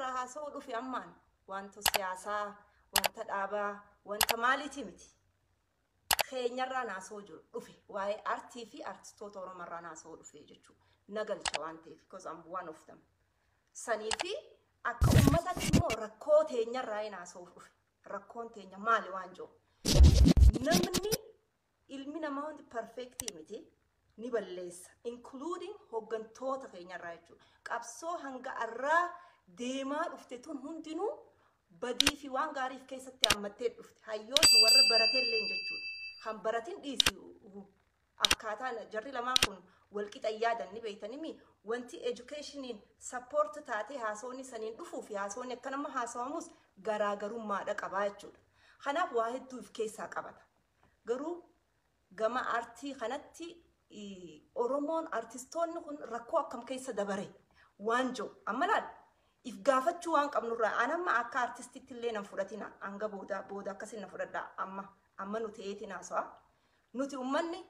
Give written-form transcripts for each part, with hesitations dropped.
irraa haasa'uu dhufe ammaan wanta siyaasaa, wanta dhaabaa, wanta maaliiti miti. Keenyarraa haasa'uu jiru dhufe, waa'ee artii fi artistoota Oromoorraa haasa'uu dhufe jechuudha. Na galcha waan ta'eef, because I'm one of them. Sanii fi akka uummatatti immoo rakkoo teenyarraa hin haasa'uuf dhufe. Rakkoon teenya maali waan jiru. Namni, ilmi namaa hundi perfect miti, ni balleessa. Including hooggantoota keenyarraa jechuudha. Qabsoo hanga arraa deemaa dhufte tun hundinuu badii fi waan gaariif keessatti hammattee dhufte. Hayyoota warra barateellee jechuudha. Kan baratin dhiisi, akkaataan jarri lamaan kun walqixa yaadan ni beeytanimi. Wanti educationiin support taatee haasawni saniin dhufuu fi haasawni akka nama haasawamus garaagarummaadha qabaa jechuudha. Kanaaf waa hedduu of keessaa qabata. Garuu gama artii kanatti Oromoon, artistoonni kun rakkoo akkam keessa dabare waan jiru amma laal if gaafachuu waan qabnurraa. An amma akka artistitti illee nan fudhatina, hanga booda booda akkasin na fudhadha. Amma amma nuti eetiin haasawa. Nuti ummanni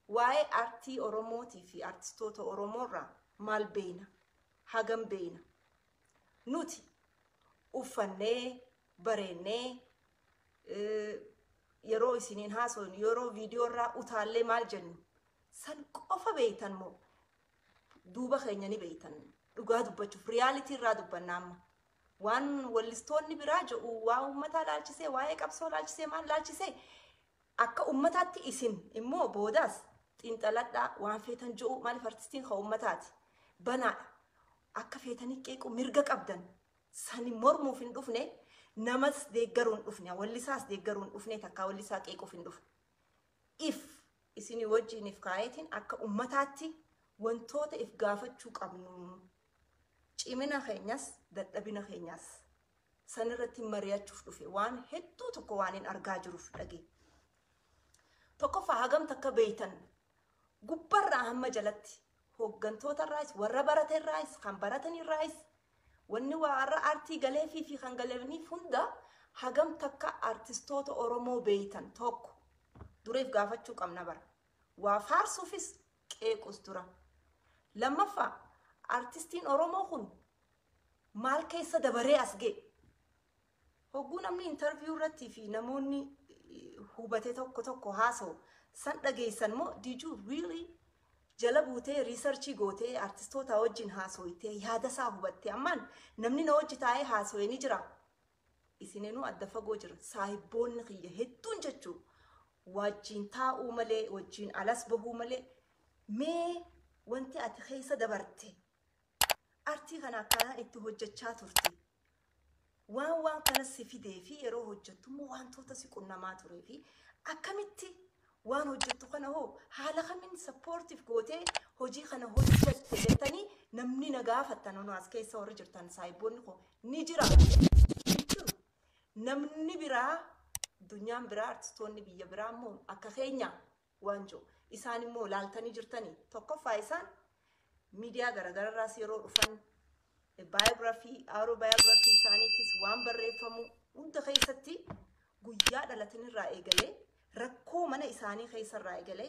waa'ee artii Oromootii fi artistoota Oromoorraa maal beeyna? Hagam beeyna? Nuti uffannee bareennee yeroo isiniin haasofnu, yeroo viidiyoo irraa utaallee maal jennu san qofa beeytan moo duuba keenya ni beeytan? Dhugaa dubbachuuf, reality irraa dubbanna amma. Waan wallistoonni biraa jedhu, waa uummataa laalchisee, waa'ee qabsoo laalchisee, maal laalchisee, akka ummataatti isin immoo boodaas xiinxaladhaa waan feetan jedhu. Maaliif artistiin kan ummataati, banaadha, akka feetanii qeequ mirga qabdan. Sani mormuuf hin dhufne, namas deeggaruu hin dhufne, wallisaas deeggaruu hin dhufne, takkaa wallisaa qeequuf hin dhufne. If isinii wajjiniif kaayetiin akka ummataatti wantoota if gaafachuu qabnu, cimina keenyas dadhabina keenyas sanirratti mari'achuuf dhufe. Waan hedduu tokko waan hin argaa jiruuf dhage. Tokkoffaa, hagam takka beeytan gubbarraa hamma jalatti, hooggantoota irraayis, warra barate irraayis, kan baratan irraayis, wanni warra aartii galeefii fi kan galeeniif hunda hagam takka artistoota Oromoo beeytan? Tokko dureef gaafachuu qabna bara. Waa faarsuufis qeequs dura. Lammaffaa, artistiin Oromoo kun maal keessa dabaree as ga'e? Hogguu namni interview irratti fi namoonni hubate tokko tokko haasa'u san dhageessan moo, did you really jala buutee research gootee, artistoota wajjin haasawitee, yaada isaa hubattee? Ammaan namni na wajji taa'ee haasawee ni jira. Isininuu adda fagoo jira. Saahibboonni kiyya hedduun jechuu wajjin taa'uu malee, wajjin alas bahuu malee, mee wanti ati keessa dabarte, artii kana akkanaan itti hojjechaa turte, waan kana si fidee fi yeroo hojjettu immoo wantoota si qunnamaa turee fi akkamitti waan hojjettu kana hoo haala kamiin supportiif gootee hojii kana hojjette jettanii namni na gaafattan nu as keessa warri jirtan saahibboonni koo ni jira. Jiru. Namni biraa, addunyaan biraa, artistoonni biyya biraa immoo akka keenya waan jiru. Isaan immoo laaltanii jirtanii? Tokkoffaa, isaan miidiyaa garaagaraarraas yeroo dhufan, biography, autobiography isaaniitis waan barreeffamu hunda keessatti guyyaa dhalatanirraa eegalee, rakkoo mana isaanii keessarraa eegalee,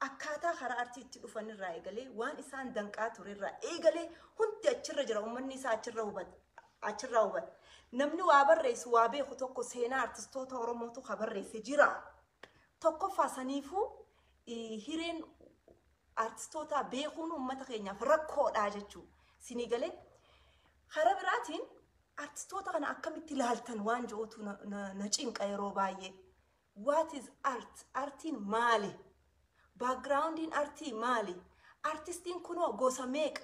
akkaataa karaa artii itti dhufanirraa eegalee, waan isaan danqaa turerraa eegalee hundi achirra jira. Uummanni isaa achirra hubata, achirraa hubata. Namni waa barreessu, waa beeku tokko seenaa artistoota Oromootu ka barreesse jira. Tokkoffaa, saniifuu hireen artistoota beekuun uummata keenyaaf rakkoodha jechuudha. Sinii galee? Karaa biraatiin artistoota kana akkamitti ilaaltan waan jiruutu na cinqa yeroo baay'ee. What is art? Artiin maali? Backgroundiin artii maali? Artistiin kunoo gosa meeqa?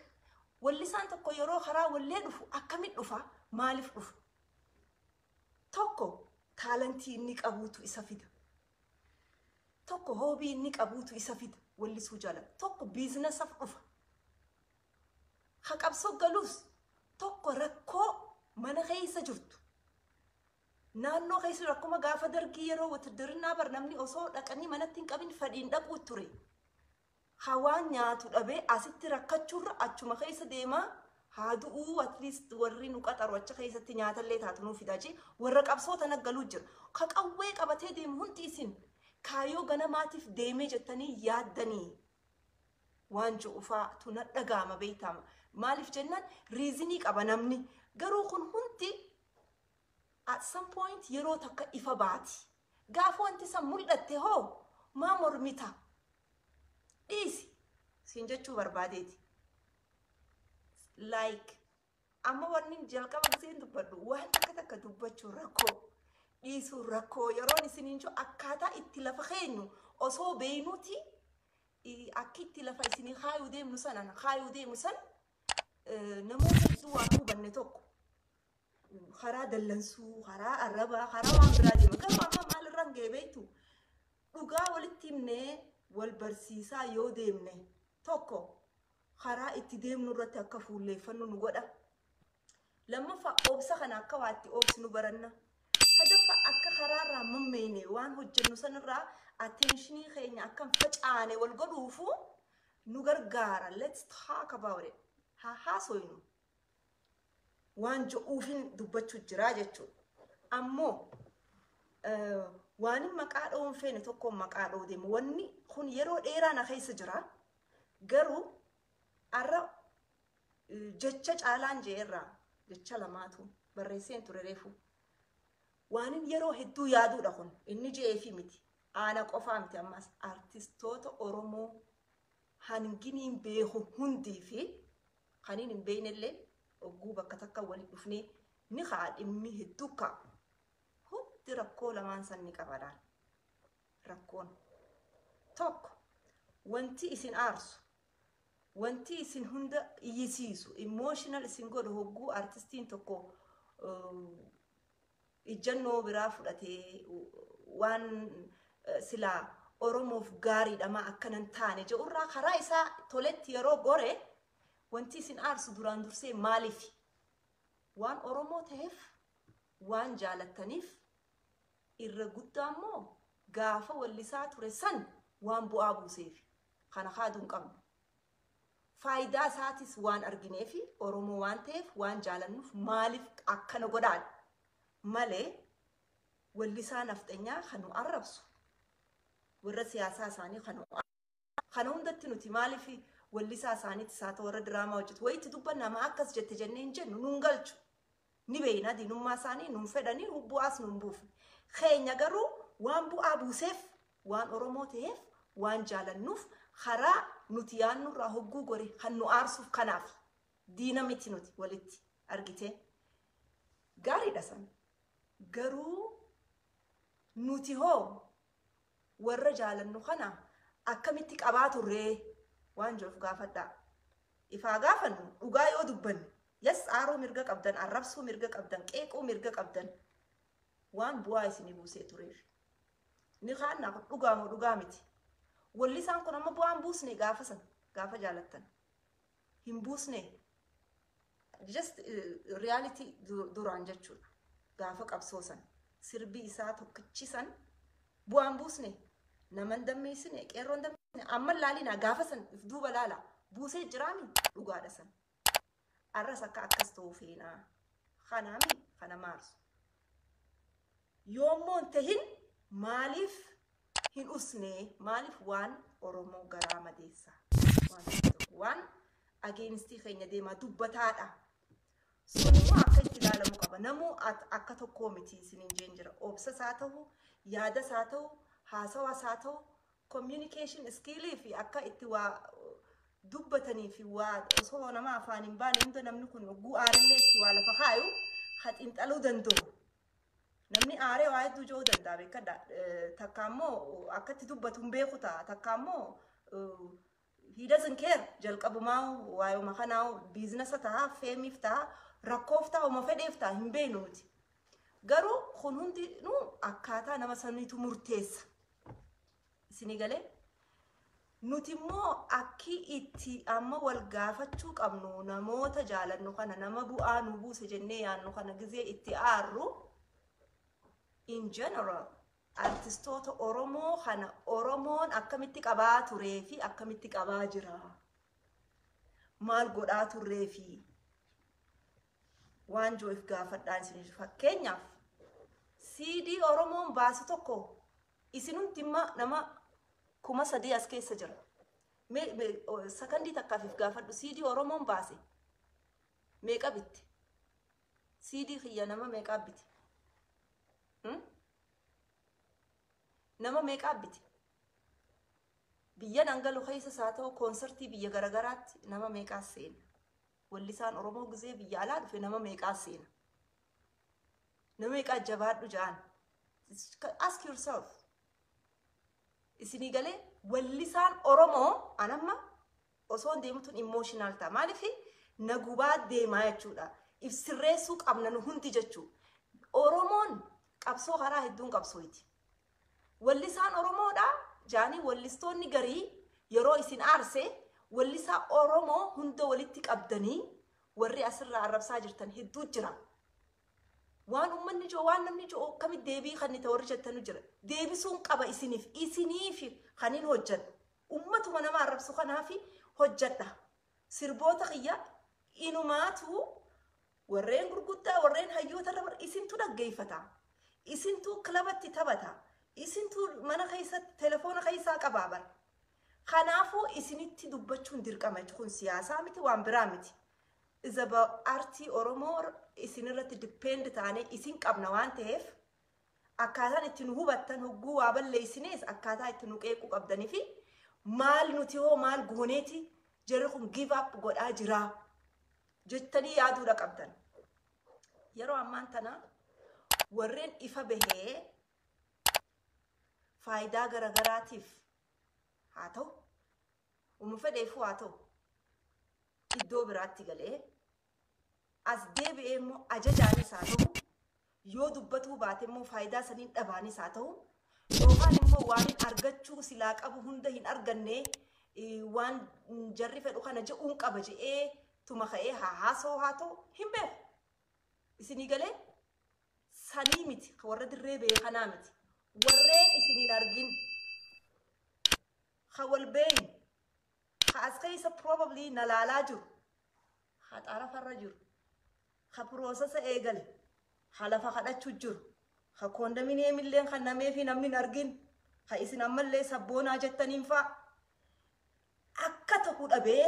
Wallisaan tokko yeroo karaa wallee dhufu akkamitti dhufa? Maaliif dhufa? Tokko talent inni qabuutu isa fida. Tokko hobby inni qabuutu isa fida, wallisuu jala. Tokko businessaaf dhufa. Ha qabsoo galuus tokko rakkoo mana keessa jirtu. Naannoo keessa rakkuma gaafa Dargii yeroo watiddirinnaa bar namni osoo dhaqanii manatti hin qabin fadhiin dhaquu ture. Hawaan nyaatu dhabee asitti rakkachuurra achuma keessa deemaa haa du'uu, at least warri nu qaxaru achi keessatti nyaatallee taatu nuu fidaa jee warra qabsoo tana galuu jira. Ka qawwee qabatee deemu hundi isin kaayoo ganamaatiif deemee jettanii yaaddanii. Waan ji'ufaatu na dhaga'ama beeytama. Maaliif jennaan reason qaba namni. Garuu kun hundi at some point yeroo takka ifa baati. Gaafa wanti san mul'atte hoo maa mormita? Dhiisi siin jechuu barbaadeeti. Like amma wanni jalqaba giseen dubbadhu waan takka takka dubbachuu rakkoo, dhiisuu rakkoo. Yeroon isiniin jiru akkaataa itti lafa keenyu osoo beeynuti, akka itti lafa isinii kaayuu deemnu sanan kaayuu deemu san namoota hedduu waan hubanne tokko karaa dallansuu, karaa arrabaa, karaa waan biraa deema. Garuu amma maalirraan ga'e beektu? Dhugaa walitti himnee wal barsiisaa yoo deemne, tokko karaa itti deemnu irratti akka fuulleeffannu nu godha. Lammaffaa, obsa kana akka waa itti obsinu baranna. Sadaffaa, akka karaarraa mammeene waan hojjennu sanirraa attention keenya akka hin facaane wal godhuufu nu gargaara. Let's talk about it. Haa haasoynu. Waan je'uufin dubbachuu jira jechuudha. Ammoo waan maqaa dha'uun feene tokkoon maqaa dha'uu deemu. Wanni kun yeroo dheeraa na keessa jira. Garuu har'a jecha caalaan je'erraa jecha lamaatu barreesseen ture reefu. Waanin yeroo hedduu yaaduudha kun inni je'eefi miti. Aana qofaa miti, ammas artistoota Oromoo hanginiin beeku hundii fi kaniin hin beeknellee ogguu bakka takka waliin dhufnee ni ka'a, dhimmi hedduu ka'a. Hundi rakkoo lamaan san ni qabadhaan. Rakkoon tokko, wanti isin aarsu, wanti isin hunda iyyisiisu, emotional isin godhu, hogguu artistiin tokko ijjannoo biraa fudhatee waan silaa Oromoof gaariidha maa akkanan taane jedhurraa karaa isaa toletti yeroo gore, wanti isin aarsu duraan dursee maaliif? Waan Oromoo ta'eef, waan jaalattaniif, irra guddaa immoo gaafa wallisaa ture san waan bu'aa buuseef. Kana kaaduu hin qabnu. Faayidaa isaatis waan argineefi, Oromoo waan ta'eef waan jaalannuuf maaliif akkana godhaan malee wallisaa nafxanyaa kan nu arrabsu, warra siyaasaa isaanii kan nu kana hundatti nuti maaliif wallisaa isaaniitis haa ta'u warra diraamaa hojjetu wayitti dubbanna maa akkas jette jennee hin jennu, nuun galchu. Ni beeyna diinummaa isaanii, nuun fedhanii, bu'aas nuun buufne. Keenya garuu waan bu'aa buuseef, waan Oromoo ta'eef, waan jaalannuuf karaa nuti yaannurraa hogguu gore kan nu aarsuuf kanaaf diina miti nuti walitti argite. Gaariidha san. Garuu nuti hoo warra jaalannu kana akkamitti qabaa turree waan jiruuf gaafadhaa. Ifaa gaafannu dhugaa yoo dubbanne, yes, aaruu mirga qabdan, arrabsuu mirga qabdan, qeequu mirga qabdan, waan bu'aa isinii buusee tureef. Ni kaannaa kun dhugaa moo dhugaa miti? Wallisaan kun amma bu'aan buusne gaafa san gaafa jaalattan. Hin buusne. Just reality duraan jechuudha. Gaafa qabsoo san sirbi isaa tokkichi san bu'aan buusne, naman dammeessine, qeerroon dammeessine. Amma laalinaa, gaafa san if duuba laala, buusee jiraami, dhugaadha san. Arras akka akkas ta'uu feenaa. Kanaami kana maarsu. Yoommoo hin tahin maaliif hin usne? Maaliif waan Oromoo garaa madeessa? Waan tokko waan against keenya deemaa dubbataadha. Sun immoo akka itti ilaalamu qaba. Namuu akka tokkoo miti isiniin jeen jira. Obsas haa ta'u, yaadas haa ta'u, haasawaas haa ta'u, communication skill fi akka itti waa dubbatanii fi waa osoo nama afaan hin baane hunda namni kun hogguu aarillee itti waa lafa kaayu haa xiinxaluu danda'u. Namni aaree waa hedduu ji'uu danda'a, beekadha. Takka immoo akka itti dubbatu hin beeku ta'a. Takka immoo he doesn't care, jalqabumaa waayuma kanaa business ta'a, fame iif ta'a, rakkoof ta'a, uma fedheef ta'a, hin beeknu nuti. Garuu kun hundinuu akkaataa nama saniitu murteessa. Isinii galee? Nuti immoo akki itti amma wal gaafachuu qabnu, namoota jaalannu kana, nama bu'aa nu buuse jennee yaannu kana gizee itti aarru, in general artistoota Oromoo kana Oromoon akkamitti qabaa turee fi akkamitti qabaa jira? Maal godhaa turree fi waan jiruuf gaafadhaan isin. Fakkeenyaaf CD Oromoon baasu tokko isin hundi nama 3000 as keessa jira. Sakandii takkaaf gaafadhu, siidii Oromoon baase meeqa bitte? Siidii kiyya nama meeqaa bite? Nama meeqaa bite? Biyya dhangalu keessa haa ta'u, koonsartii biyya garagaraatti nama meeqaa seena? Wallisaan Oromoo gizee biyya alaa dhufe nama meeqaa seena? Nama meeqaa jabaadhu ja'an? Ask yourself. Isinii galee? Wallisaan Oromoo anamma osoo hin deemtuun emotional ta'a. Maaliif na gubaa deemaa jechuudha. Ibsirreessuu qabna nu hundi jechuudha. Oromoon qabsoo karaa hedduun qabsooyti. Wallisaan Oromoodha jaanii wallistoonni garii yeroo isin aarse, wallisaa Oromoo hunda walitti qabdanii warri asirraa arrabsaa jirtan hedduu jira. Waan uummanni jiru, waan namni jiru, akkamitti deebii kan itti warri jettanu jira. Deebisuun qaba isiniif, isiniif kan hin hojjedhu. Uummatuma nama arrabsu kanaaf hojjedha. Sirboota kiyya inumaatu warreen gurguddaa, warreen hayyoota irra isintu dhaggeeffata. Isintu kilabatti taphata. Isintu mana keessatti telefoona keessaa qabaa bara. Kanaafuu isinitti dubbachuun dirqama. Kun siyaasaa miti, waan biraa miti. Izaba aartii Oromoo isinirratti depend taanee isin qabna waan ta'eef, akkaataan itti nu hubattan, hogguu waa balleessinees akkaataa itti nu qeequu qabdanii fi maal nuti hoo maal gooneeti jarri kun give up godhaa jira jettanii yaaduudha qabdan. Yeroo ammaan tana warreen ifa bahee faayidaa garagaraatiif haa ta'u, uma fedheefuu haa ta'u, iddoo biraatti galee as deebi'ee immoo ajajaanis haa ta'u, yoo dubbatuu baate immoo faayidaa saniin dhabaanis haa ta'u, yookaan immoo waan hin argachuu silaa qabu hunda hin arganne, waan jarri fedhu kana je'uun qaba je'ee tuma ka'ee haa haasoo haa ta'u, hin beeku. Isinii galee? Sanii miti, warra dirree beekanaa miti. Warreen isin hin argin, ha wal beeynu, ha as keessa probably na laalaa jiru, ha xarafarra jiru, ha process eegale, ha lafa kadhachuu jiru, ha condominiumillee kan namee fi namni hin argin, ha isin ammallee sabboonaa jettaniin fa'a akka ta'u dhabee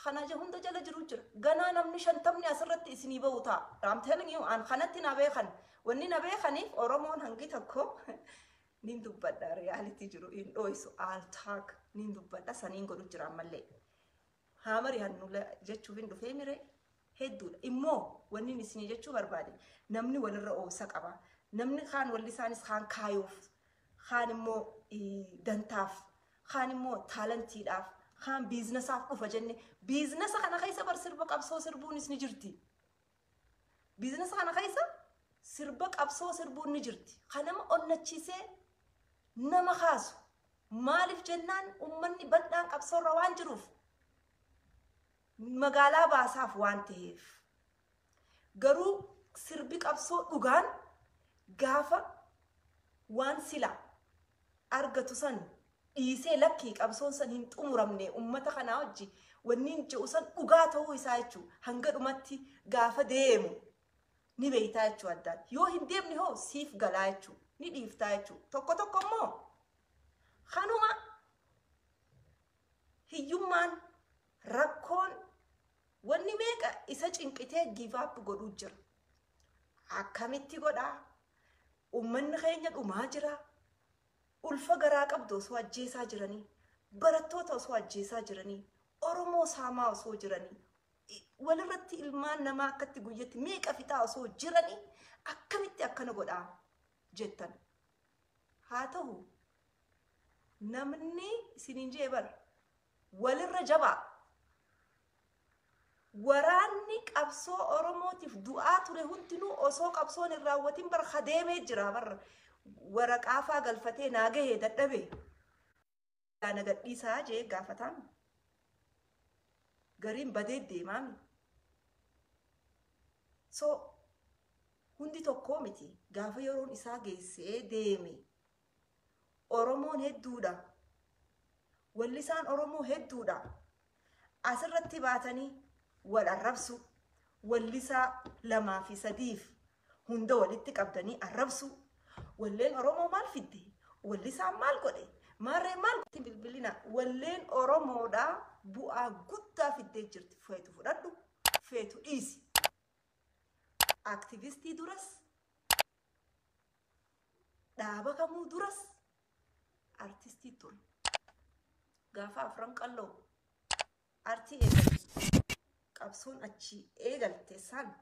kana hunda jala jiru jira. Ganaa namni 50ni asirratti isinii bahu ta'a. I'm telling you, an kanatti na beekan. Wanni na beekaniif Oromoon hangi tokko nin dubbadha, reality jiru hin dho'isu, I'll talk, nin dubbadha, saniin godhu jira ammallee. Haa mari'annu jechuuf hin dhufee mire hedduudha. Immoo wanni isinii jechuu barbaade, namni walirra oobsa qaba. Namni kaan walli isaanis kaan kaayuuf, kaan immoo dantaaf, kaan immoo talentiidhaaf, kaan businessaaf dhufa jenne. Business kana keessa bar sirba qabsoo sirbuunis ni jirti. Business kana keessa sirba qabsoo sirbuun ni jirti. Kan nama onnachiisee nama kaasu. Maaliif jennaan, uummanni bal'aan qabsoorra waan jiruuf magaalaa baasaaf waan ta'eef. Garuu sirbi qabsoo dhugaan gaafa waan sila argatu san dhiisee, lakkii, qabsoon san hin xumuramne, ummata kanaa wajji wanni hin jedhu san dhugaa ta'uu isaa jechuu hanga dhumatti gaafa deemu ni beeytaa jechuu addaan. Yoo hin deemne hoo siif galaa jechuu ni dhiiftaa jechuu. Tokko tokko immoo kanuma hiyyummaan, rakkoon, wanni meeqa isa cinqitee give up godhuu jira. Akkamitti godhaa? Uummanni keenya dhumaa jira. Ulfa garaa qabdu osoo ajjeesaa jiranii, barattoota osoo ajjeesaa jiranii, Oromoo saamaa osoo jiranii, walirratti ilmaan namaa akkatti guyyatti meeqa fixaa osoo jiranii, akkamitti akkana godhaa jettan. Haa ta'u, namni isiniin jee bar walirra jabaa. Waraanni qabsoo Oromootiif du'aa ture hundinuu osoo qabsoon hin raawwatin bar deemee jira bar, waraqaa faa galfatee naa gahee dadhabe. Na gadhiisaa jee gaafataan. Gariin badee deemaami. So hundi tokkoo miti, gaafa yeroon isaa geessee deeme. Oromoon hedduudha. Wallisaan Oromoo hedduudha. Asirratti baatanii wal arrabsu. Wallisaa lamaa fi sadiif hunda walitti qabdanii arrabsu. Walleen Oromoo maal fidde? Wallisaan maal godhe? Maarree maal bilbilina walleen Oromoodhaa bu'aa guddaa fiddee jirti. Feetu fudhadhu, feetu dhiisi. Aktivistii duras, dhaaba kamuu duras artistii ture. Gaafa Afran Qalloo artii eegalte, qabsoon achi eegalte san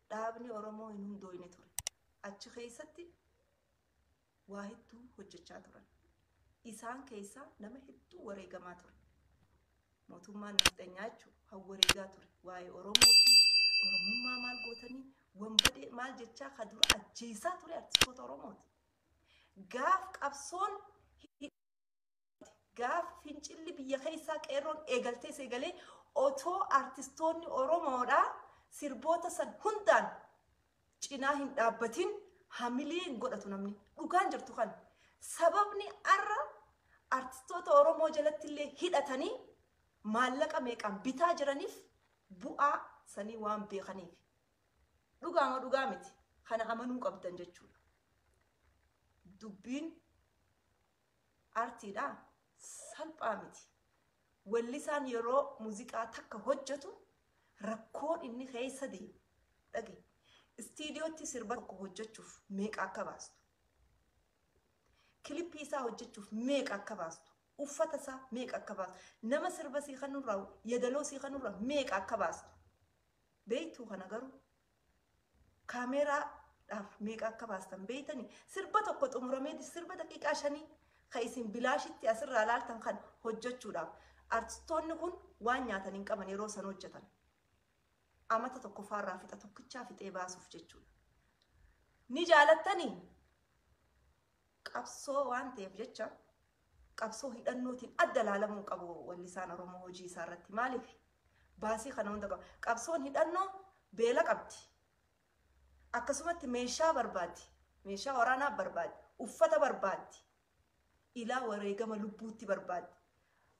dhaabni Oromoo hin hundooyne ture. Achi keessatti waa hedduu hojjechaa turan. Isaan keessaa nama hedduu wareegamaa ture. Mootummaan nafxanyaa jechuun kan wareegaa ture. Waa'ee Oromooti, Oromummaa maal gootanii, wanbadee maal jechaa kan dura ajjeesaa ture artistoota Oromooti. Gaaf qabsoon, gaaf fincilli biyya keessaa qeerroon eegaltee eegalee, otoo artistoonni Oromoodhaa sirboota san hundaan cinaa hin dhaabbatin hamilee hin godhatu namni. Dhugaan jirtu kan sababni arra artistoota Oromoo jalatti illee hidhatanii maallaqa meeqaan bitaa jiraniif bu'aa sanii waan beekaniif. Dhugaama dhugaa miti, kana amanuu qabdan jechuudha. Dubbiin artiidhaa salphaa miti. Wallisaan yeroo muuziqaa takka hojjetu rakkoon inni keessa deemu dhage. Istiidiyootti sirba tokko hojjechuuf meeqa akka baastu, kilippii isaa hojjechuuf meeqa akka baastu, uffata isaa meeqa akka baastu, nama sirba sii kanurraa yadaloo sii kanurraa meeqa akka baastu beektuu. Kana garuu kaameeraadhaaf meeqa akka baastan beektanii? Sirba tokko xumuramee sirba daqiiqaa 5 kan isin bilaashitti asirraa laaltan kan hojjechuudhaaf artistoonni kun waan nyaatan hin qaban yeroo san hojjetan. Amata tokko faarraa fixa tokkichaa fixee baasuuf jechuudha. Ni jaalattanii qabsoo waan ta'eef jecha qabsoo hidhannootiin adda laalamuu qabu wallisaan Oromoo hojii isaa irratti. Maaliif baasii kana hunda qaba? Qabsoon hidhannoo beela qabdi. Akkasumatti meeshaa barbaaddi. Meeshaa waraanaa barbaaddi. Uffata barbaaddi. Ilaa wareegama lubbuutti barbaaddi.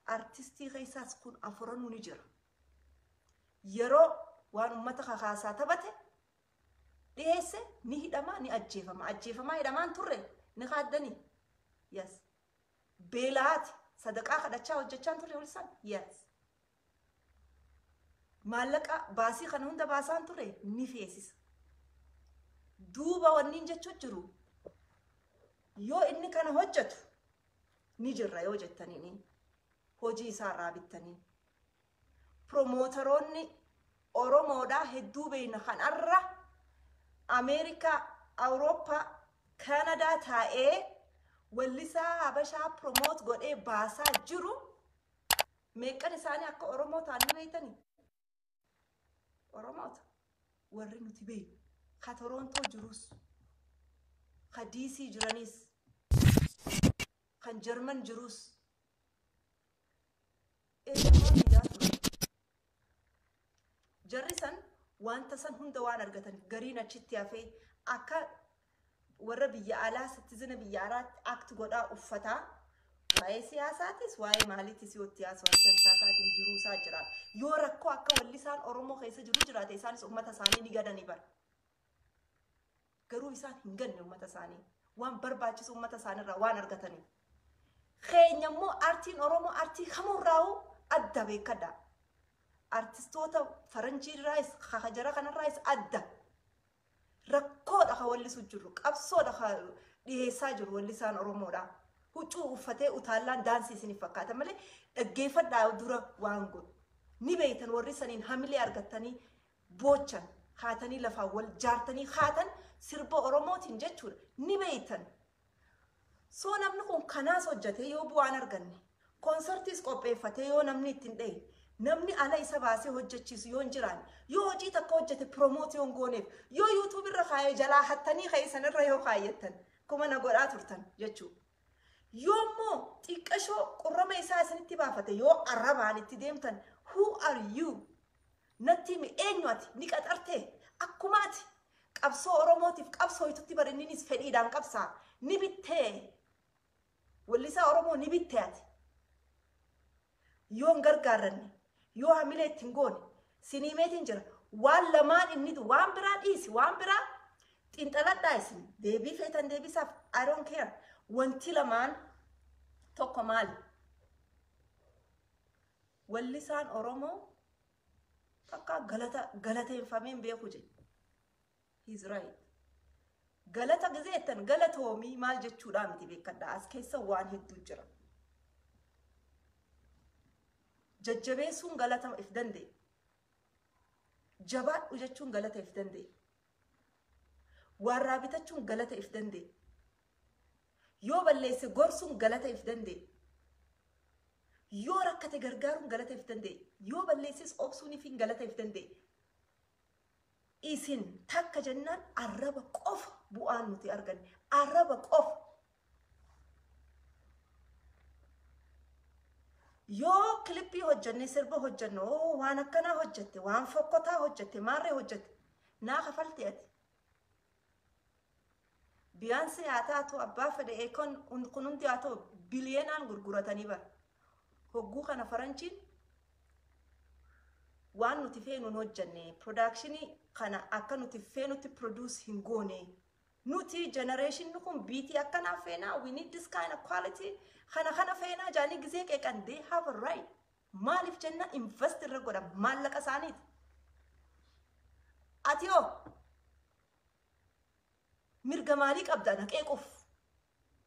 Artistii keessaas kun afuranuu ni jira. Yeroo waan uummata kakaasaa taphate dhiyeesse ni hidhama, ni ajjeefama. Ajjeefamaa hidhamaan turre ni kaaddanii. Yes. Beelaati sadaqaa kadhachaa hojjechaa turre wallisaan. Yes. Maallaqa baasii kana hunda baasaan ture ni feesisa. Duuba wanniin jechuu jiru, yoo inni kana hojjetu ni jirra yoo jettaniini hojii isaarraa bittanii. Promootaroonni Oromoodhaa hedduu beeyna kanarra Ameerikaa, Awurooppaa, Kaanadaa taa'ee wallisaa Habashaa promote godhee baasaa jiru meeqan isaanii akka Oromoo ta'an ni beeytanii? Oromoota warri nuti beeynu ka Torontoo jirus, ka DC jiranis, kan Jarman jirus eenyummaa fidaa turan. Jarri san wanta san hunda waan argataniif gariin achitti hafee akka warra biyya alaa, citizen biyya alaatti act godhaa uffataa, waa'ee siyaasaatis waa'ee maaliitis yoo itti haasawaan dantaa isaatiin jiruu isaa jiraata. Yoo rakkoo akka wallisaan Oromoo keessa jiru jiraate, isaanis uummata isaanii ni gadanii bara. Garuu isaan hin ganne uummata isaanii, waan barbaachisu uummata isaaniirraa waan argataniif. Keenya immoo artiin Oromoo artii kamurraa'u adda beekadha. Artistoota faranjiirraayis jara kanarraayis adda. Rakkoodha ka wallisu jiru, qabsoodha ka dhiyeessaa jiru wallisaan Oromoodha. Huccuu uffatee utaallaan daansii isiniif fakkaata malee dhaggeeffadhaa dura waan godhu. Ni beeytan, warri saniin hamilee argattanii boochan haatanii lafaan wal jaartanii haatan sirba Oromootiin jechuudha. Ni beeytan. Soo namni kun kanaas hojjate yoo bu'aan arganne, koonsartiis qopheeffatee yoo namni ittiin dhahe, namni ala isa baasee hojjechiisu yoo hin jiraanne, yoo hojii takka hojjete promote yoo hin gooneef, yoo YouTube irra kaayee jalaa hattanii ka'e irra yoo kaayyattan kuma na godhaa turtan jechuudha. Yoo immoo xiqqashoo qurrama isaa isinitti baafate yoo arrabaan itti deemtan, who are you? Natti himi, eenyu ati? Ni qaxartee? Akkuma ati qabsoo Oromootiif qabsoo itutti barinninis fedhiidhaan qabsaa ni bittee? Wallisaa Oromoo ni bittee ati? Yoo hin gargaarranne, yoo hamilee ittiin goone, siniimeetiin jira. Waan lamaan inni waan biraa dhiisi, waan biraa Xiinxaladhaa isin deebii feetan deebisaaf, I don't care. Wanti lamaan tokko maali? Wallisaan Oromoo takka galata galateeffamee hin beeku jedhe. He's right. Galata gizeettan galatoomii maal jechuudhaa miti, beekadha. As keessa waan hedduu jira. Jajjabeessuun galata if danda'e. Jabaadhu jechuun galata if danda'e. Warraa bitachuun galata if danda'e. Yoo balleesse gorsuun galata if danda'e. Yoo rakkate gargaaruun galata if danda'e. Yoo balleesses obsuun ifin galata if danda'e. Isin takka jennaan arraba qofa bu'aan nuti arganne. Arraba qofa. Yoo clip hojjenne, sirba hojjenne, oo waan akkanaa hojjette, waan fokkotaa hojjette, maarree hojjette, naa kafalte ati. Beyonce haa taatu, abbaa fedhe eekon kun hundi haa ta'u, biliyeenaan gurguratanii bara. Hogguu kana faranchiin waan nuti feenu hin hojjenne, production kana akka nuti feenutti produce hin goone. Nuti generation kun beat akkanaa feenaa, we need this kind of quality, kana kana feenaa jaanii gizee qeeqan, they have a right. Maaliif jenna, invest irra godha maallaqa isaaniiti. Ati hoo mirga maalii qabda na qeequuf,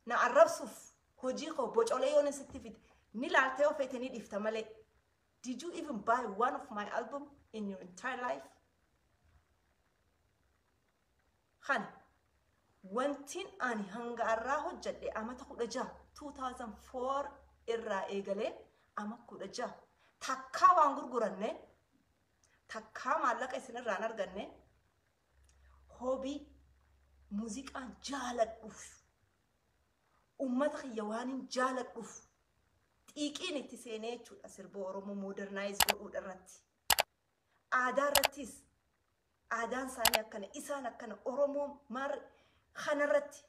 na arrabsuuf? Hojii koo bocolee yoon sitti fide ni laaltee of feete ni dhiifta malee. Did you even buy one of my album in your entire life? Kana wantiin ani hanga irraa hojjedhe amata 16, 2004 irraa eegalee ama 16, takkaa waan gurguranne, takkaa maallaqa isin irraan arganne, hobby muuziqaan jaaladhuuf, ummata kiyya waan hin jaaladhuuf xiiqiin itti seenee jechuudha sirba Oromoo modernize godhuudha irratti. Aadaa irrattis, aadaan isaanii akkana, isaan akkana, Oromoo maar kanarratti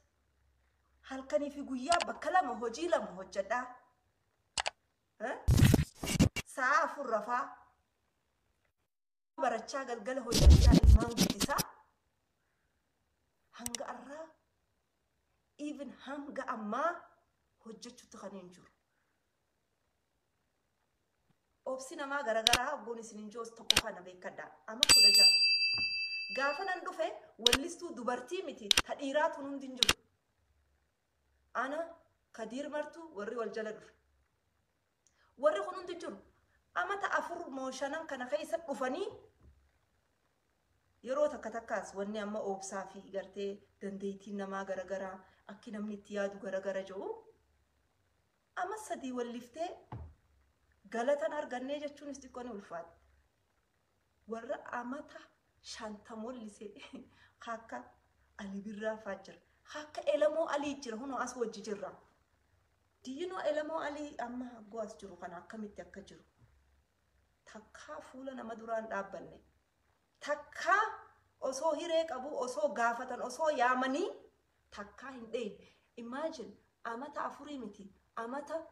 halkanii fi guyyaa bakka lama hojii lama hojjedhaa. Sa'a 4 rafaa, barachaa, galgala hojjechaa, ilmaan guddisaa, hanga arraa, even hanga ammaa hojjechuutti kan hin jiru. Obsi namaa garagaraa hogguun isin hin joos tokko kana beekadhaa. Amma 16. Gaafa nan dhufe wallistuu dubartii miti, ta dhiiraatu hundi hin jiru. Ana Kadiir Martuu warri wal jala dhufe. Warri kun hundi hin jiru. Amata 4 moo 5n kana keessa dhufanii yeroo takka takkaas wanni amma oobsaa fi gartee dandeettiin namaa garagaraa, akki namni itti yaadu garagara jiru. Amma 3 walliftee galatan argannee jechuunis xiqqoo ni ulfaatti. Warra amata 50 wallisee akka Ali Birraa fa'aa jira. Akka Elamoo Alii jira, hunoo as wajji jirra. Diyyinoo Elamoo Alii amma haggoo as jiru kana akkamitti akka jiru. Takkaa fuula nama duraan dhaabbanne. Takkaa osoo hiree qabu, osoo gaafatan, osoo yaamanii takkaa hin dheenye. Imagine, amata 4 miti, amata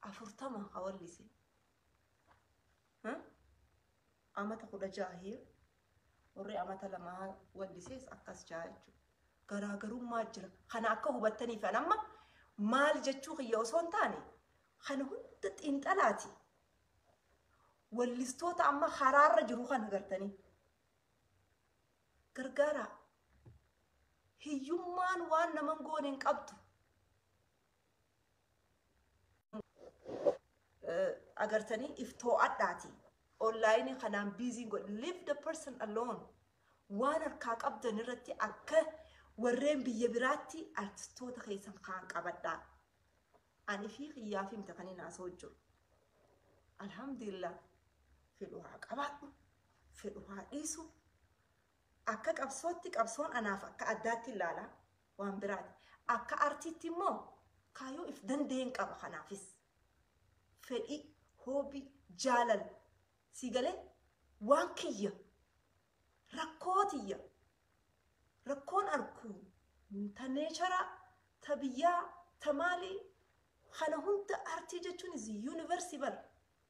40 hawallise. Amata 16 here, warri amata 2 wallisees akkas jaha jechuudha. Garaagarummaa jira. Kana akka hubattaniif an amma maal jechuu kiyya osoo hin taane, kana hunda xiinxalaati. Wallistoota amma karaarra jiru kana gartanii gargaaraa. Hiyyummaan waan naman goone hin qabdu. Agartanii iftoo'adhaati. Online kanaan busy godhe. Leave the person alone. Waan harkaa qabdan irratti akka warreen biyya biraatti artistoota keessan kaan qabadhaa. Ani fi kiyyaa fi mita kan hin haasa'u jiru. Alhamdulillah, fedhu haa qabaadhu, fedhu haa dhiisu. Akka qabsootti qabsoon anaaf akka addaatti ilaala waan biraati. Akka artiitti immoo kaayyoo if danda'een qaba kanaafis. Fedhii, hobby, jaalala. Si galee waan kiyya, rakkoo tiyya, rakkoon arku ta nature, ta biyyaa, ta maalii kana hunda, artii jechuun is universal.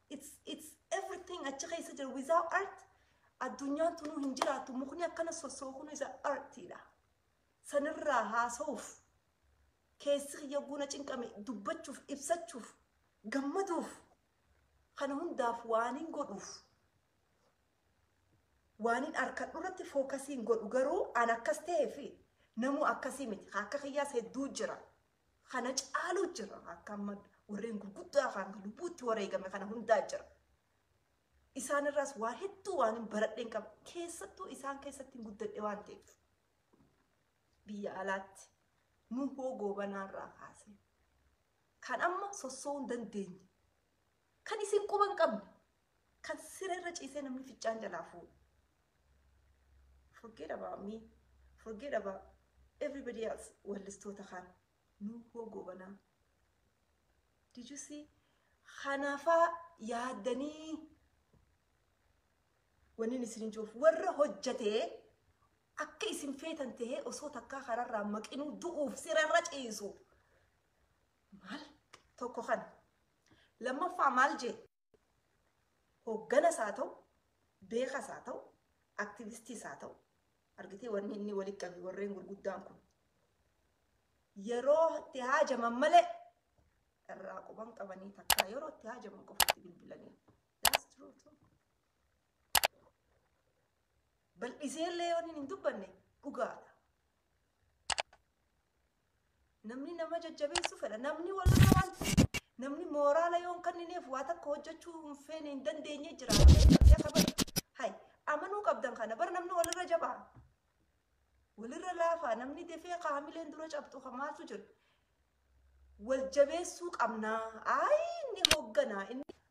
It's everything achi keessa jira. Without art addunyaan tunuu hin jiraattu. Mukni akkana sossoo'u kun isa artiidha. Sanirraa haasa'uuf, keessi kiyya guuna cinqame dubbachuuf, ibsachuuf, gammaduuf, kana hundaaf waan hin godhuuf, waan hin harkadhu irratti focus hin godhu. Garuu an akkas ta'eef namuu akkasii miti. Akka kiyyaas hedduu jira. Kana caalu jira. Akka amma warreen gurguddaa kan lubbuutti wareegame kana hundaa jira. Isaan irraas waa hedduu waan hin baradheen qaba. Keessattuu isaan keessatti hin guddadhe waan ta'eef. Biyya alaatti Nuhoo Goobanaarraa kaasee. Kan amma sossoo'uu hin dandeenye. Kan isin quba hin qabne. Kan siree irra ciisee namni ficcaan jalaa fuudhu. Forget about me. Forget about everybody else. Wallistoota kaan. Nuhoo Goobanaa. Did you see? Kanaafaa yaaddanii wanni isin jiruuf warra hojjatee akka isin feetan tahee osoo takkaa kararraa maqinuu du'uuf sirarra ciisu. Maal tokko kana. Lammaffaa maal jee? Hoogganas haa ta'u, beekas haa ta'u, aktivistiis haa ta'u. Argitee, wanni inni walitti qabe warreen gurguddaan kun. Yeroo itti haajaman malee irraa quban qabanii, takkaa yeroo itti haajaman qofatti bilbilanii. That's true too. Bal'isee illee yoo inni hin dubbanne dhugaadha. Namni nama jajjabeessuu fedha. Namni walirra waan namni mooraala yoo hin kennineef waa takka hojjechuu hin feene, hin dandeenye jira. Hay, amanuu qabdan kana bar, namni walirra jabaa. Walirra laafaa, namni dafee qaamileen dura cabxu hamaatu jira. Wal jabeessuu qabnaa. Ayi, inni hoogganaa, inni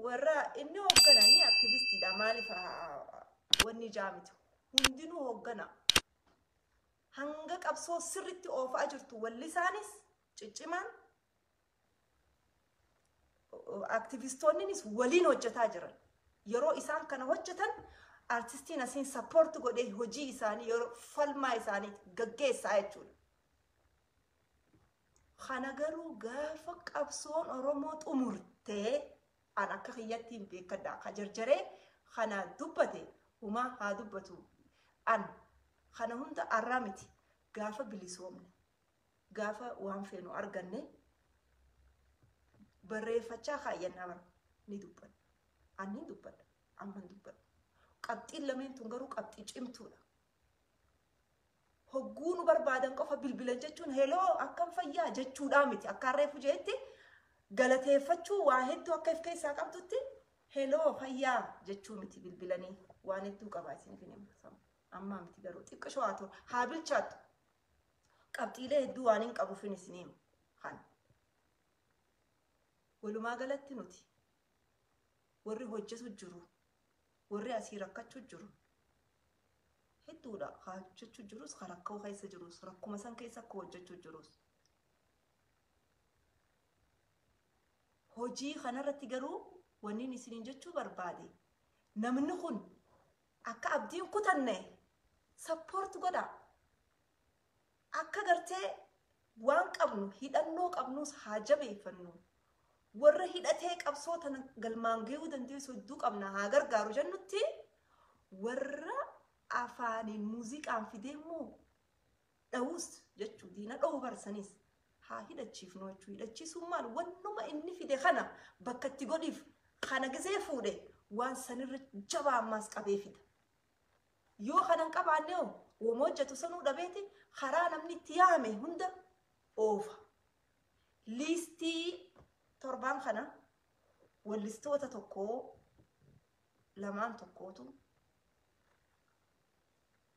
warra inni hoogganaa, inni aktivistiidha, maaliif wanni jaamiti, hundinuu hoogganaa. Hanga qabsoo sirritti oofaa jirtu wallisaanis ciccimaan, aktivistoonnis waliin hojjetaa jiran. Yeroo isaan kana hojjetan artistiin asiin support godhee hojii isaanii yeroo falmaa isaanii gaggeessaa jechuudha. Kana garuu gaafa qabsoon Oromoo xumurtee, an akka kiyyatti hin beekadha. Ka jarjaree kana dubbate humaa haa dubbatu. An kana hunda arraa miti, gaafa bilisoomne, gaafa waan feenu arganne, barreeffachaa kaayyannaa bara ni dubbadha. An ni dubbadha. Amma hin dubbadha. Qabxiin lameen tun garuu qabxii cimtuudha. Hogguu nu barbaadan qofa bilbilan jechuun hello, akkam fayyaa jechuudhaa miti. Akka harreefu jeetti galateeffachuu waa hedduu akka of keessaa qabdutti, hello, fayyaa jechuu miti, bilbilanii waan hedduu qaba isiniif hin himu. Ammaa miti garuu, xiqqishoo haa ta'u, haa bilchaattu. Qabxiilee hedduu waan hin qabuufin isin himu. Kana. Walumaa galatti nuti warri hojjetu jiru, warri asii rakkachuu jiru hedduudha. Haa hojjechuu jirus, haa rakkoo keessa jirus, rakkuma san keessa akka hojjechuu jirus. Hojii kanarratti garuu wanni isiniin jechuu barbaade, namni kun akka abdiin kutanne support godha. Akka gartee waan qabnu, hidhannoo qabnus haa jabeeffannu. Warra hidhatee qabsoo tana galmaan gahuu dandeessu hedduu qabna, haa gargaaru jennutti, warra afaaniin muuziqaan fidee immoo dhawus jechuu, diina dha'uu barsanis haa hidhachiifnu jechuu. Hidhachiisuun maal? Wannuma inni fide kana bakka itti godhiif. Kana gizee fuudhe waan sanirra jabaa ammaas qabee fida. Yoo kana hin qabaanne hoo, wama hojjetu sanuu dhabeeti karaa namni itti yaame hunda oofa. Liistii torbaan kana wallistoota tokkoo lamaan tokkootu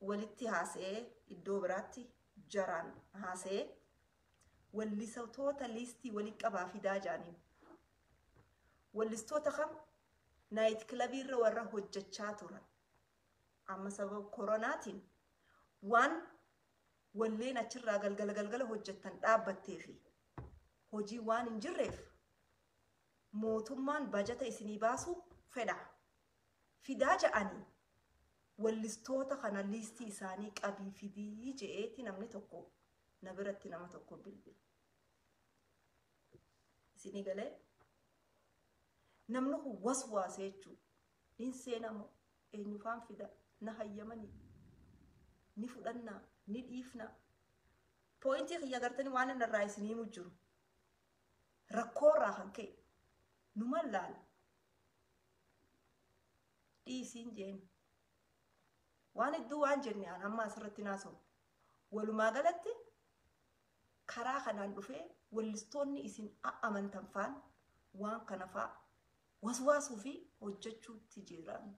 walitti haasa'ee, iddoo biraatti jaraan haasa'ee, wallistoota liistii walitti qabaa fidaa jaaniin. Wallistoota kam? Night clubiirra warra hojjechaa turan. Amma sababa koronaatiin waan walleen achirraa galgala galgala hojjettan dhaabbattee fi hojii waan hin jirreef, mootummaan bajata isinii baasuu fedha. Fidaa ja'anii wallistoota kana liistii isaanii qabii fidii je'eeti namni tokko na biratti nama tokko bilbila. Isinii galee, namni kun waswaase jechuudha. Nin seenamoo, eenyufaan fida, na hayyamanii, ni fudhannaa, ni dhiifnaa. Pointii kiyya gartanii waan inni irraa isinii himu jiru. Rakkoo irraa kan ka'e numan laala. Dhiisiin jeen. Waan hedduu waan jenne an amma asirratti naasa'u. Walumaa galatti karaa kanaan dhufee wallistoonni isin amantan faan waan kana faa waswaasuu fi hojjechuutti jiran.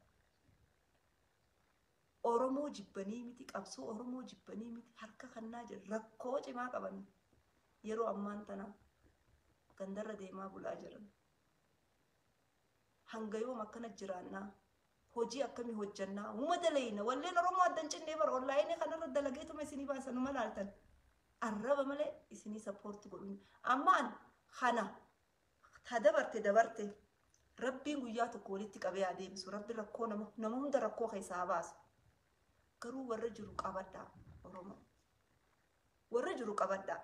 Oromoo jibbanii miti, qabsoo Oromoo jibbanii miti, harka kannaa jiran rakkoo cimaa qaban yeroo ammaan tana gandarra deemaa bulaa jiran. Hanga yoom akkana jiraannaa? Hojii akkamii hojjannaa? Uma dalayna walleen Oromoo addan cinnee bara onlaayinii kanarra dalageetuma isinii baasan uma laaltan. Arraba malee isinii support godhu. Ammaan kana ta dabarte dabarte Rabbiin guyyaa tokko walitti qabee haa deebisu. Rabbi rakkoo nama hunda rakkoo keessaa haa baasu. Garuu warra jiru qabadhaa Oromoo. Warra jiru qabadhaa.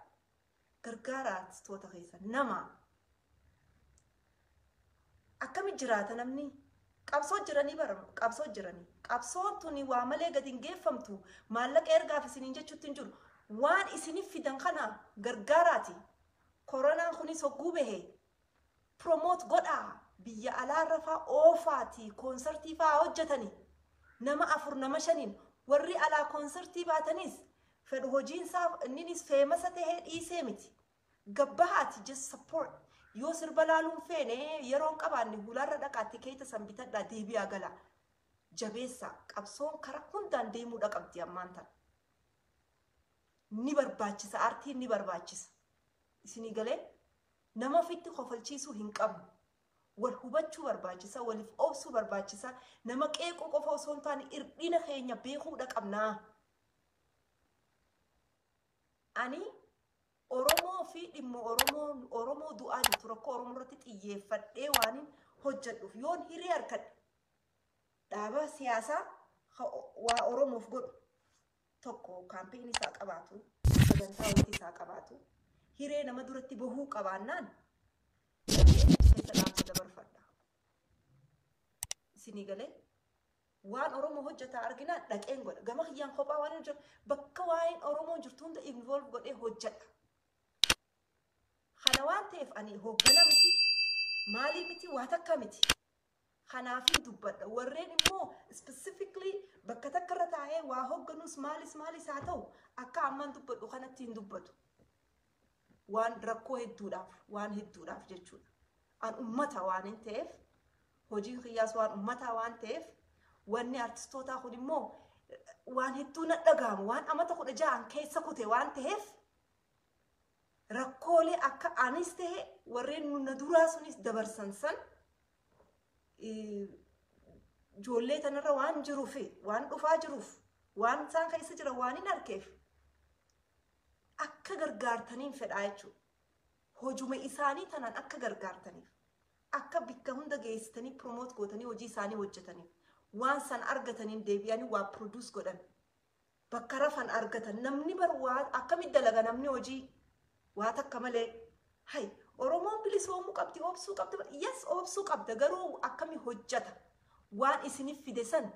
Gargaara artistoota keessa nama. Akkami jiraata namni? Qabsoo jiranii bara, qabsoo jiranii. Qabsoon tuni waa malee gadi hin geeffamtu. Maallaqa ergaaf isiniin jechuutti hin jiru. Waan isiniif fidan kana gargaaraati. Koronaan kunis hogguu bahe promote godhaa. Biyya alaarra faa oofaati koonsartii faa hojjetanii. Nama afur, nama shaniin warri alaa koonsartii baatanis fedhu hojiin isaa inninis famous tahee dhiisee miti. Gabbahaati, just support. Yoo sirba laaluun feene, yeroon qabaanne, hulaarra dhaqaatti keessa san bitadhaa deebi'aa gala. Jabeessa, qabsoon karaa hundaan deemuudha qabdi ammaan tana. Ni barbaachisa, aartiin ni barbaachisa. Isinii galee nama ofitti kofalchiisuu hin qabnu. Wal hubachuu barbaachisa, waliif obsuu barbaachisa. Nama qeequu qofa osoo hin taane irdhina keenya beekuudha qabnaa. Ani Oromoo fi dhimma Oromoo, Oromoo du'aa jirtu, rakkoo Oromoo irratti xiyyeeffadhee waan hojjedhuuf, yoon hiree harkadhe dhaaba siyaasaa waa Oromoof godhu tokko, campaign isaa qabaatu, sagantaa hojii isaa qabaatu, hiree nama duratti bahuu qabaannaan keessa dhaamsa dabarfadha. Isinii galee waan Oromoo hojjetaa arginaan dhaqeen godha. Gama kiyyaan kophaa waan hin jiru, bakka waa'een Oromoo jirtu hunda involve godhee hojjedha. Kana waan ta'eef ani hooggana miti, maalii miti, waa takka miti. Kanaafin dubbadha. Warreen immoo specifically bakka takka irra taa'ee waa hoogganus maalis maalis haa ta'u, akka ammaan dubbadhu kanatti hin dubbatu. Waan rakkoo hedduudhaaf, waan hedduudhaaf jechuudha. An ummata waan hin ta'eef, hojiin kiyyaas waan ummataa waan ta'eef, wanni artistootaa kun immoo waan hedduu na dhaga'amu, waan amata 16n keessa kute waan ta'eef, rakkoolee akka anis ta'e warreen na duraa sunis dabarsan san ijoollee tanarra waan jiruuf, waan dhufaa jiruuf, waan isaan keessa jira waan hin arkeef akka gargaartaniin fedhaa jechuudha. Hojuma isaanii tanaan akka gargaartaniif, akka bikka hunda geessitanii promote gootanii hojii isaanii hojjetaniif, waan san argataniin deebi'anii waa produce godhan, bakka rafan argatan. Namni bar waa akkamitti dalaga namni hojii waa takka malee? Hay, Oromoon bilisoomuu qabdi, obsuu qabdi. Yes, obsuu qabda, garuu akkami hojjeta? Waan isiniif fide san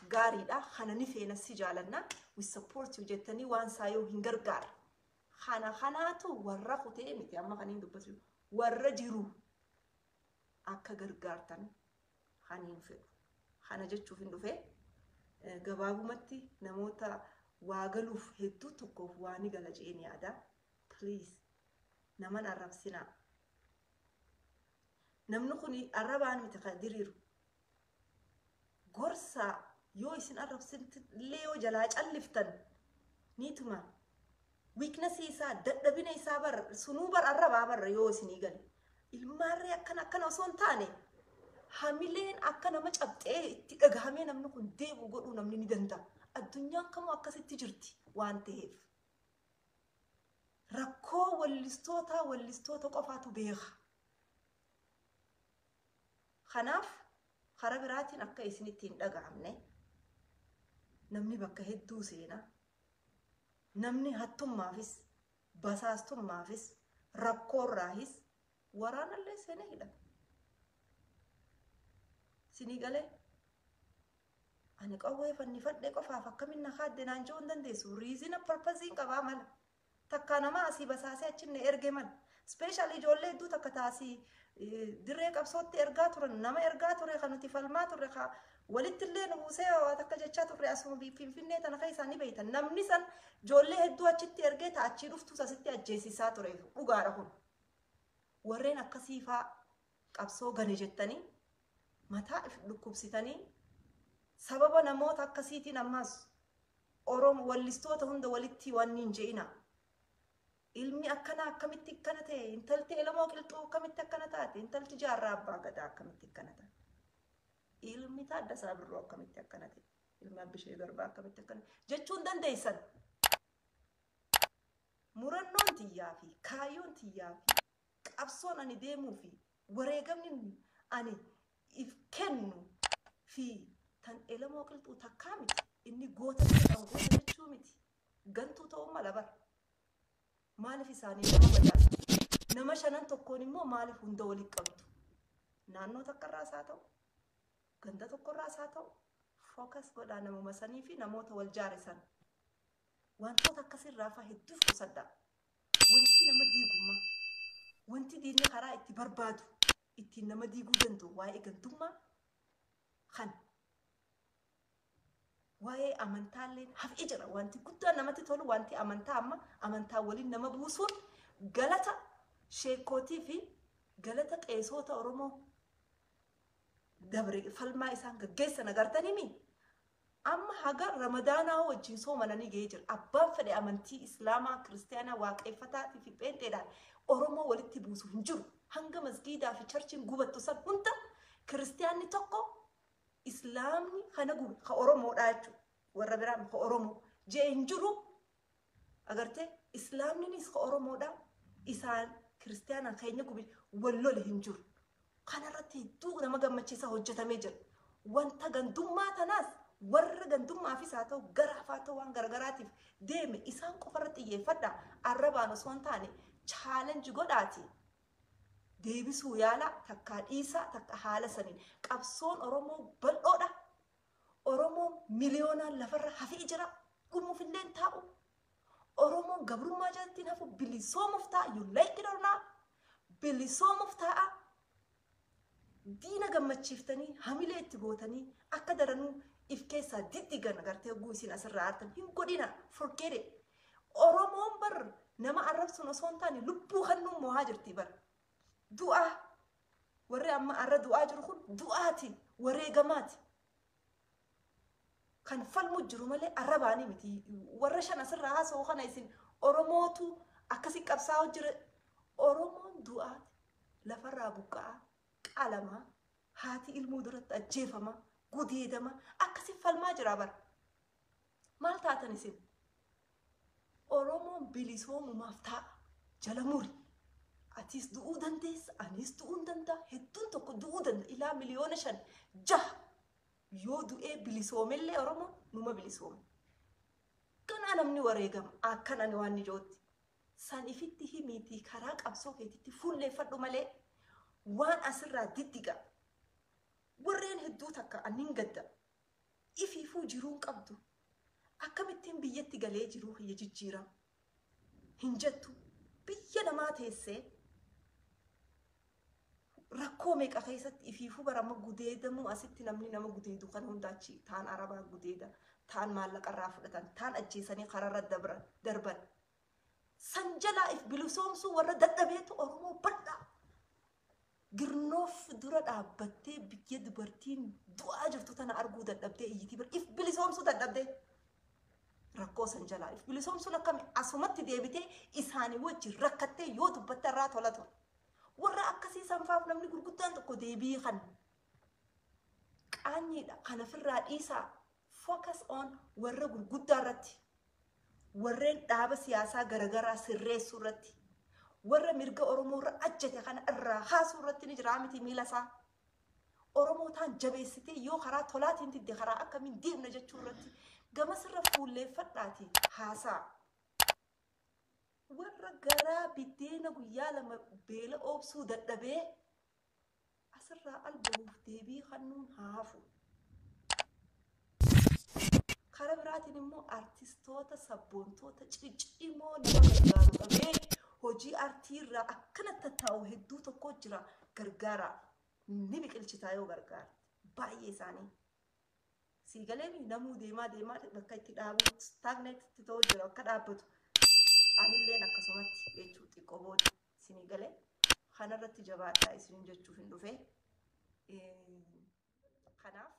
gaariidha, kana ni feena, si jaalanna, we support you jettanii waan isaa yoo hin gargaarre, kana kanaatu warra kutee miti. Amma kan hin dubbatu warra jiru akka gargaartan kan hin fedhu. Kana jechuuf hin dhufe. Gabaabumatti namoota waa galuuf hedduu tokkoof waa ni gala je'een yaada. Please, naman arrabsinaa. Namni kun arrabaan miti kan diriiru. Gorsaa yoo isin arrabsinillee yoo jalaa calliftan niituma weaknessii isaa, dadhabina isaa bar sunuu bar arrabaa barra yoo isinii gale. Ilmaarree akkana akkana osoo hin taane, hamileen akka nama cabxee itti dhagahamee namni kun deebi'u godhuu namni ni danda'a. Addunyaan kamuu akkasitti jirti waan ta'eef. Rakkoo wallistoota wallistoota qofaatu beeka. Kanaaf karaa biraatiin akka isinitti hin dhagahamne, namni bakka hedduu seena. Namni hattummaafis, basaastummaafis, rakkoorraahis, waraanallee seenee hidhama. Sinii galee ani qawwee fannifadhee qofaaf akkamin na kaadde naan jiru hin dandeessu. Reason purposeiin qabaa mala. Takka nama asii basaasee achinne erge mal. Special ijoollee hedduu takka taasii dirree qabsootti ergaa turan, nama ergaa ture, kan nuti falmaa turre, ka walitti illee nu buusee waa takka jechaa turre, asuma Finfinnee tana keessaa ni beektan. Namni san ijoollee hedduu achitti ergee ta achii dhuftus asitti ajjeesisaa ture, dhugaadha kun. Warreen akkasii faa qabsoo gane jettanii mataa dhukkubsitanii, sababa namoota akkasiitiin ammas Oromo wallistoota hunda walitti waan hin je'ina. Ilmi akkana akkamitti akkana ta'e? Intalti Elemoo Qilxuu akkamitti akkana taate? Intalti Jaarraa Abbaa Gadaa akkamitti akkana taate? Ilmi Taaddasaa Birruu akkamitti akkana ta'e? Ilmi Abbishee Garbaa akkamitti akkana jechuun dandeessan? Murannoon tiyyaa fi kaayyoon tiyyaa fi qabsoon ani deemuu fi wareegamni ani if kennu fi tan Elemoo Qilxuu takkaa miti. Inni goota jedhamu goota jechuu miti. Gantuu ta'uu mala bara. Maaliif isaanii nama madaala? Nama shanan tokkoon immoo maaliif hunda waliin qabdu? Naannoo takkarraas haa ta'u, ganda tokkorraas haa ta'u, focus godhaa namuma sanii fi namoota wal jaarisan. Wantoota akkasirraa faa hedduuf qusadhaa. Wanti nama diigummaa, wanti diinni karaa itti barbaadu, ittiin nama diiguu danda'u waa'ee gantummaa kan waa'ee amantaallee hafee jira. Wanti guddaan namatti tolu wanti amantaa amma amantaa waliin nama buusuun galata sheekootii fi galata qeesota Oromoo dabre falmaa isaan gaggeessan agartanii. Amma haga Ramadaanaa wajjin soomananii ga'ee jira. Abbaan fedhe amantii Islaamaa, Kiristaanaa, Waaqeffataa fi Pheenxeedhaan Oromoo walitti buusu hin jiru. Hanga masgiidaa fi churchiin gubattu san hunda Kiristaanni tokko Islaamni kana gube ka Oromoodha jechuudha. Warra biraa ka Oromoo jee hin jiru. Agartee, Islaamninis ka Oromoodha. Isaan Kiristaanaan keenya gube wal lole hin jiru. Kanarratti hedduu nama gammachiisa hojjetamee jira. Wanta gandummaa tanaas warra gandummaafis haa ta'u, garaaf haa ta'u, waan garagaraatiif deeme isaan qofarratti xiyyeeffadha. Arrabaan osoo hin taane challenge godhaati. Deebisuu yaala, takkaa dhiisaa, takka haala saniin. Qabsoon Oromoo bal'oodha. Oromoon miliyoonaan lafarra hafee jira. Dhumuufillee hin taa'u. Oromoon gabrummaa jalatti hin hafu, bilisoomuuf taa'a. You like it or not. Bilisoomuuf taa'a. Diina gammachiiftanii hamilee itti gootanii akka daranuu if keessaa diddigan agartee hogguu isin asirraa aartan hin godhina, forget it. Oromoon bar nama arrabsuun osoo hin taane lubbuu kennuun mo'aa jirti bar. Du'aa warri amma arra du'aa jiru kun du'aati, wareegamaati. Kan falmu jiru malee arrabaanii miti. Warra shan asirraa haasa'u kana isin Oromootu akkasi qabsaa'u jira. Oromoon du'aati, lafarraa buqqa'aa, qalamaa, haati ilmuu duratti ajjeefama, gudeedama, akkasi falmaa jira bara. Maal taatan isin? Oromoon bilisoomumaaf taa'a. Jala muri. Atis du'uu dandeessa, anis du'uu danda'a, hedduun tokko du'uu danda'a. Ilaa 5 miliyoona yoo du'ee bilisoomellee Oromoon numa bilisoome. Ganaa namni wareegama akkan ani waan ijootti. San ifitti himiitii karaa qabsoo keetitti fuulleeffadhu malee waan asirraa diddiga. Warreen hedduu takka annin gadda. Ifiifuu jiruun qabdu. Akkamittiin biyyatti galee jiruu kiyya jijjiirama hin jettu. Biyya namaa teessee rakkoo meeqa keessatti ifiifuu barama gudeedamuu, asitti namni nama gudeedu kan hunda achi taan arabaa gudeeda, taan maallaqarraa fudhatan, taan ajjeesanii kararra darban. San jalaa if bilisoomsuu warra dadhabeetu Oromoo bal'aa. Girnoof dura dhaabbattee biyya dubartiin du'aa jirtu tana arguu dadhabdee iyyitii bira if bilisoomsuu dadhabdee. Rakkoo san jalaa if bilisoomsuun akkami asumatti deebitee isaanii wajjin rakkattee yoo dubbatte irraa tola ture. Warra akkasii sanfaaf namni gurguddaan tokko deebii kan qaanyiidha. Kan ofirraa dhiisaa, focus on warra gurguddaa irratti, warreen dhaaba siyaasaa garagaraa sirreessuu irratti, warra mirga Oromoo irra ajjate kana irraa haasuu irratti ni jira miti miila isaa. Oromoo taan jabeessitee yoo karaa tolaatiin didde karaa akkamiin deemna jechuu irratti gamasirra fuulleeffadhaati haasaa. Warra garaa biddeena guyyaa 2 beela oobsuu dadhabee asirraa albahuuf deebii kennuun haa hafu. Karaa biraatiin immoo artistoota sabboontoota ciccimoo nama gargaaru dhabee hojii artii irraa akkana tattaa'u hedduu tokko jira gargaara. Ni biqilchitaa yoo gargaarte baay'ee isaanii. Siigalee namuu deemaa deemaa bakka itti dhaabu stagnate ta'uu jira akka dhaabbatu. Anilleen akkasumatti jechuu xiqqoo booda isinii galee kanarratti jabaadhaa isin jechuuf hin dhufe. Kanaaf